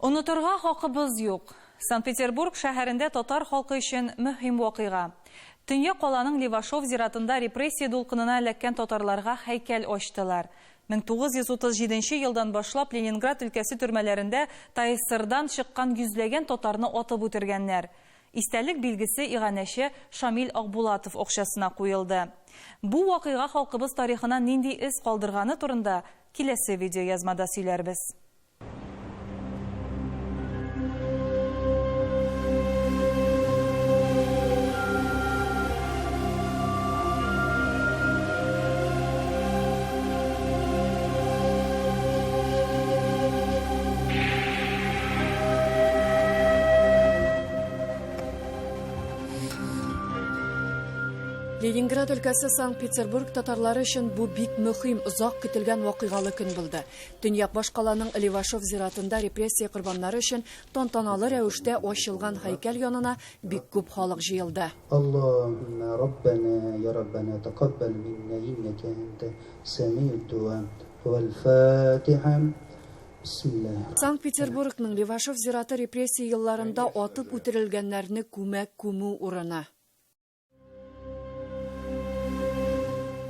Онытырга хакыбыз юк. Санкт-Петербург шәһәрендә татар халкы өчен мөһим вакыйга. Төньяк каланың Левашов зиратында репрессия дулкынына эләккән татарларга һәйкәл ачтылар. 1937 нче елдан башлап Ленинград өлкәсе төрмәләрендә ТАССРдан чыккан йөзләгән татарны атып үтергәннәр. Истәлек билгесе иганәче Шамил Акбулатов акчасына куелды. Бу вакыйга халкыбыз тарихына нинди эз калдырганы турында киләсе видеоязмада сөйләрбез. Ленинград өлкәсе Санкт-Петербург татарлары өчен бу бик мөһим, озак көтелгән вакыйгалы көн булды. Төньяк башкаланың Левашов зиратында репрессия корбаннары өчен тантаналы рәвештә ачылган һәйкәл янына бик күп халык җыелды. Аллаһуммә Раббәнә, я Раббәнә тәкаббәл миннә иннәкә әнтә сәмиуд дуа. Вәл-Фатиха. Бисмиллаһир. Санкт-Петербургның Левашов зираты репрессия елларында атып үтерелгәннәрне күмәк күмү урыны.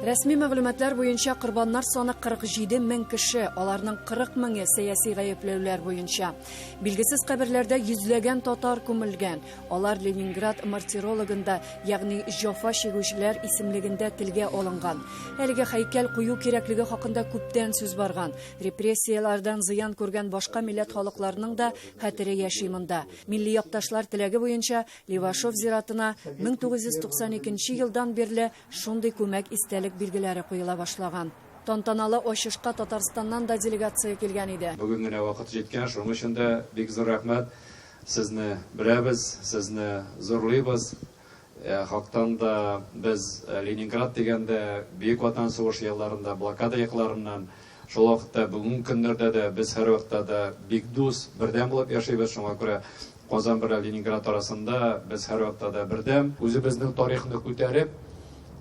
Рәсми мәгълүматлар буенча корбаннар саны 47 мең кеше, аларның 40 меңе сәяси гаепләүләр буенча. Билгесез каберләрдә йөзләгән татар күмелгән. Алар Ленинград мартирологында, ягъни җафа чигүчеләр исемлегендә телгә алынган. Әлеге һәйкәл кую кирәклеге хакында күптән сүз барган. Репрессияләрдән зыян күргән башка милләт халыкларының да хәтере яши монда. Милли якташлар теләге буенча Левашов зиратына 1992 елдан бирле шундый күмәк истәлек билгеләре куела башлаган. Тантаналы ачышка Татарстаннан да делегация килгән иде. Бүген генә вакыт җиткән, шуның өчен дә бик зур рәхмәт. Сезне беләбез, сезне зурлыйбыз. Хактан да без Ленинград дигәндә, Бөек Ватан сугышы елларында, блокада якларыннан, шул вакытта, бүгенге көннәрдә дә без һәрвакытта да бик дус, бердәм булып яшибез. Шуңа күрә Казан белән Ленинград арасында без һәрвакытта да бердәм. Үзебезнең тарихны күтәреп,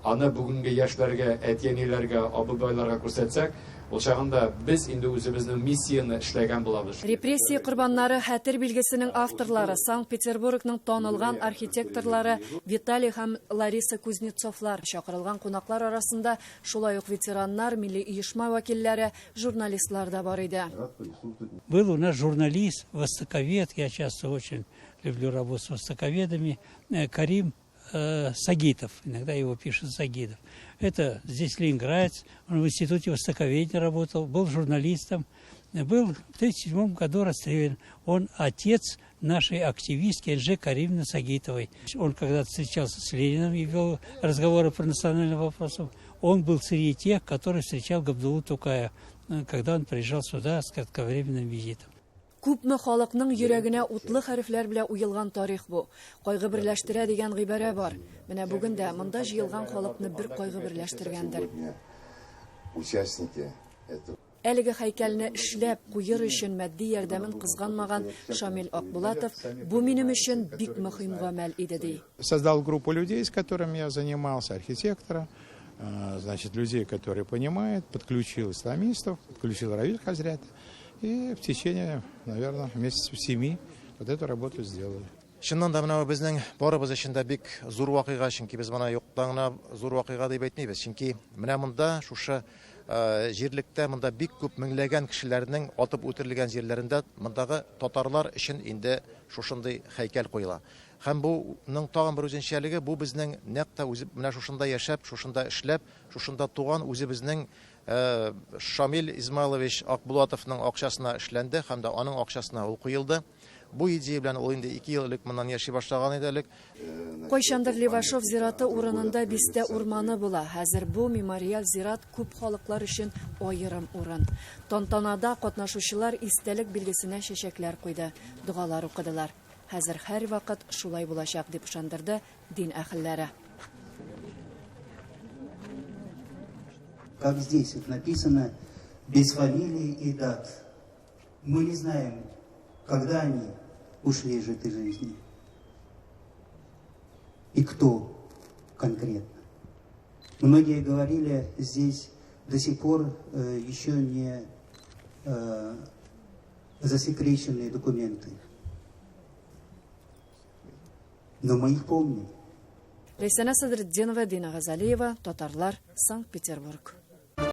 аны бүгенге яшьләргә, әти-әниләргә, абый-бабайларга күрсәтсәк, ул чагында без инде үзебезнең миссияне эшләгән булабыз. Репрессия корбаннары хәтер билгесенең авторлары, Санкт-Петербургның танылган архитекторлары Виталий һәм Лариса Кузнецовлар. Чакырылган кунаклар арасында шулай ук ветераннар, милли оешма вәкилләре, журналистлар да бар иде. Был у нас журналист, востоковед, я часто очень люблю работать с востоковедами, Карим Сагитов, иногда его пишут Сагитов. Это здесь ленинградец, он в институте востоковедения работал, был журналистом, был в 1937 году расстрелян. Он отец нашей активистки Энже Каримовны Сагитовой. Он когда-то встречался с Лениным и вел разговоры по национальным вопросам. Он был среди тех, который встречал Габдуллу Тукая, когда он приезжал сюда с кратковременным визитом. Күпме халыкның йөрәгенә утлы хәрефләр белән уелган тарих бу. Кайгы берләштерә дигән гыйбарә бар. Менә бүген дә монда җыелган халыкны бер кайгы берләштергәндер. Әлеге һәйкәлне эшләп куер өчен матди ярдәмен кызганмаган Шамил Акбулатов, бу минем өчен бик мөһим гамәл иде, ди. Создал группу людей, с которыми я занимался, архитектора, значит, людей, которые понимают, подключил исламистов, подключил Равиль Хазрята. И в течение, наверное, месяцев 7 вот эту работу сделали. Чыннан да менә бу безнең барыбыз өчен дә бик зур вакыйга, чөнки без моны юктан гына зур вакыйга дип әйтмибез. Чөнки менә монда шушы җирлектә монда бик күп меңләгән кешеләрнең атып үтерелгән җирләрендә мондагы татарлар өчен инде шушындый һәйкәл куела. Һәм буның тагын бер үзенчәлеге, бу безнең нәкъ тә үзе менә шушында яшәп, шушында эшләп, шушында туган үзебезнең Шамил Измайлович Акбулатовның акчасына эшләнде һәм дә аның акчасына ул куелды. Бу идея белән ул инде 2 ел элек моннан яши башлаган иде элек. Кайчандыр Левашов зираты урынында бистә урманы була. Хәзер бу мемориаль зират күп халыклар өчен аерым урын. Тантанада катнашучылар истәлек билгесенә чәчәкләр куйды, догалар укыдылар. Хәзер һәрвакыт шулай булачак, дип ышандырды дин әһелләре. Как здесь вот написано, без фамилии и дат. Мы не знаем, когда они ушли из этой жизни и кто конкретно. Многие говорили, здесь до сих пор еще не засекреченные документы. Но мы их помним. Ләйсәнә Садретдинова, Дина Газалиева, Татарлар, Санкт-Петербург.